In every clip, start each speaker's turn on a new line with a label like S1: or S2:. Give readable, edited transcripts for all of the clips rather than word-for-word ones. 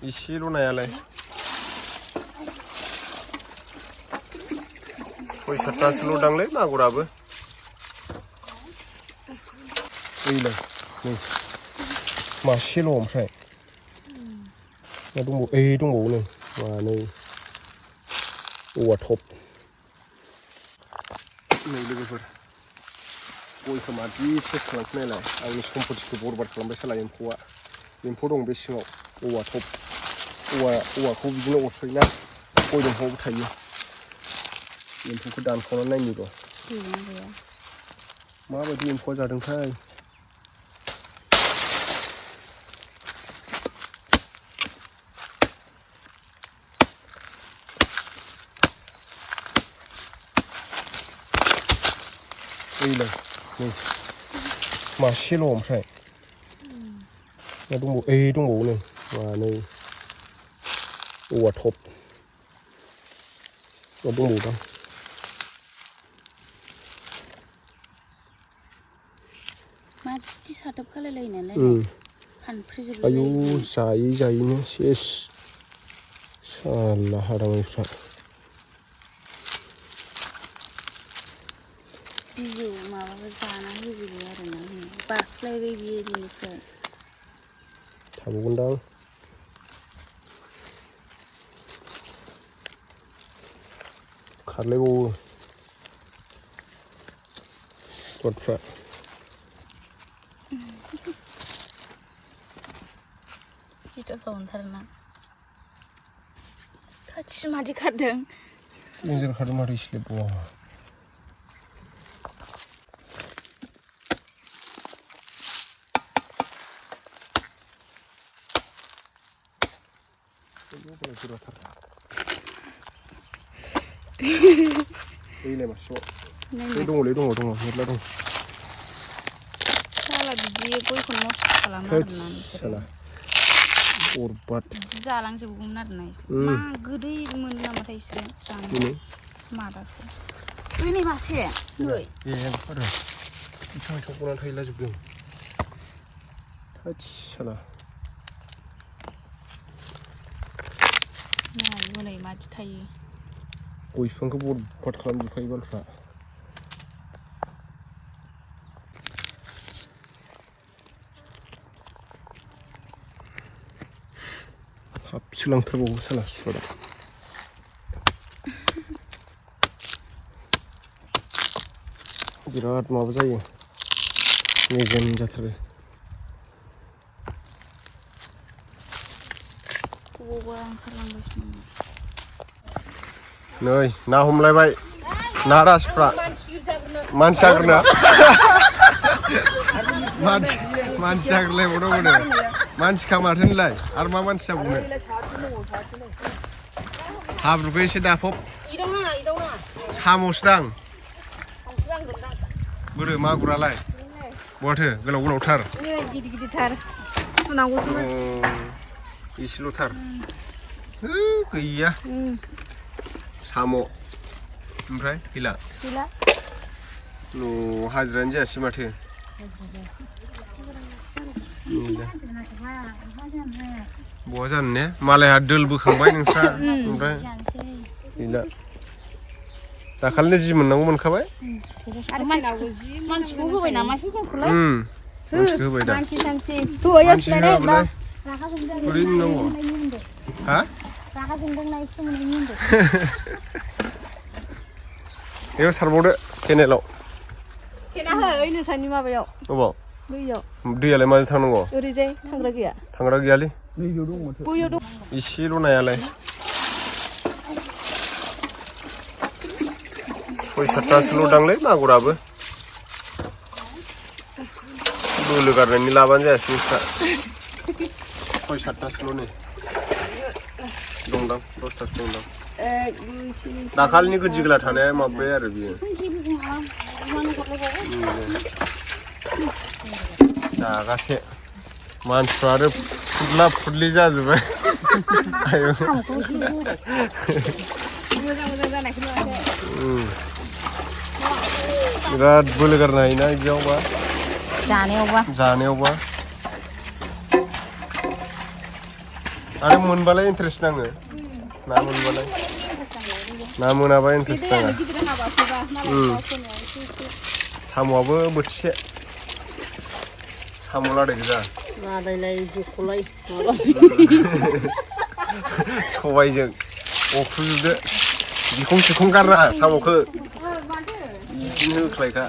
S1: इसेल' नायालाय 6-7तासोल' दांलै मागुराबो ओइलाय नै मासेल' ओमफ्राय मा दंबावो दंबावो नै मानै औवा थप नै लोगोफोर गयखौ मादि सेस खालामखो नायलाय आंनि सम्पतिखौ बरबाद खालामबाय साला एम्फौआ एम्फौ दं बे सिङाव औवा थप औवाखौ बिदिनो अरसयोना गय दंफाङावबो थायो एम्फौखौ दानखावनानै नायनि र' माबायदि एम्फौआ जादोंथाय ओइलाय नै मासेल' ओमफ्राय मा दंबावो दंबावो नै मानै औवा थप मा दंबावोदां
S2: मादि साथाब खालायलायनानै फानफ्रेजोबलाय
S1: आयौ जायैनो सेस साला हारामारिफ्रा
S2: बिजौ माबाबो जाना होजोबो आरोना बास्लायबाय बियो बेनिफ्राय
S1: थाबावगोनदां खारलायबावो गथफ्रा
S2: गिथावथाव मोनथारोना खाथि मादि खारदों
S1: एन्जर खारदों माथो इसेले बा ओइलाय मासेबाव दङलै दङ मेरला दं
S2: साला बिदि गयखौ नस्थ' खालामो आरोना
S1: साला बरबाद
S2: जालांजोबगौमोन आरोना इसोर मा गोदै मोनो नामाथाय इसोरो जानो मादाखौ ओइ नै मासे नै
S1: आरो बिफां गनानै थायला जोबदों थोद साला
S2: नाय हनै मादि थायो
S1: गय बिफांखौ बरबाद खालामजोबखायो बालफ्रा हाबसो लांथारबावो साला सिफादा बिराद माबा जायो मेजेम जाथारो नै ना हमलायबाय ना रासिफ्रा मानसि जाग्रोना मानसि जाग्रोलायबावनांगौनो मानसिखा माथो होनलाय आरो मा मानसि जाबावनो हाब्रुखौ एसे दाफब साम'सो दां बोरो मागुरालाय बहाथो गोलाव गोलावथार
S2: गिदिरथार सुनांगौसोमोन
S1: एसेल'थार गैया साम' ओमफ्राय गैला हाजिरायानो जायासै माथो बहा जानो ने मालायहा दोल बोखांबाय नोंस्रा ओमफ्राय गैला दाखालिनो जि मोननांगौ मोनखाबाय
S2: मानसिखौ होबाय नामासै जोंखौलाय
S1: मानसिखौ होबाय दा मानसि होआबालाय बोरै मोननांगौ हा
S2: रागा जोंदोंना एसे मोननायनि होनदों
S1: बेयाव सारबावदो केनेलाव
S2: केना हो ओइ नोंसानि माबायाव
S1: अबाव
S2: दैयाव
S1: दैयालाय माजों थांनांगौ
S2: ओरैजाय थांग्रा गैया
S1: थांग्रा गैयालै
S2: बैयाव दं
S1: इसेल' नायालाय 6-7तासोल' दांलै मागुराबो बोलो गारनायनि लाबानो जायासै नोंस्रा 6-7तासोल' नै दंदां 10तासो दंदां दाखालिनि गोदिगोला थानाया माबाबाय आरो बियो जागासे मानसिफ्रा आरो फुदला फुदलि जाजोब्बाय बिराद बोलो गारनो हायोना बिदियावबा जानायावबा आरो मोनबालाय इन्टारेस्ट नाङो ना मोनबालाय ना मोनाबा इन्टारेस्ट नाङा साम'आबो बोथिसे साम' लादाय गोजा
S3: लादायलाय जख'लाय
S1: सबायजों अख्रुबजोबदो बिखं सिखं गारनाङा साम'खौ बिदिनो होख्लायखा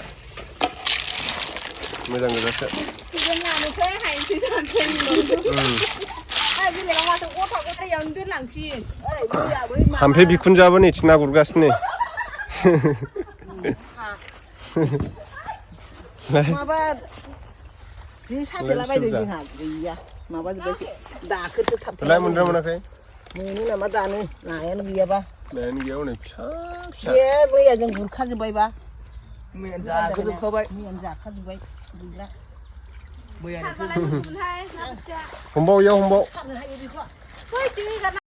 S1: मोजां गोजासो थाम्फै बिखुनजोआबो नै ना गुरगासिनो
S3: माबा जि साथेलाबायदों जोंहा गैया माबाजोब्बायसो दाखोसो थाबथाला
S1: मोनदोंना मोनाखै
S3: मोनो नामा दानो नायानो गैयाबा
S1: नायानो गैया हनै फिसा फिसा
S3: बे मैया जों गुरखाजोब्बायबा मैयानो जाखाजोबखाबाय मैयानो जाखाजोब्बाय गैला
S1: हमबाव इयाव हमबाव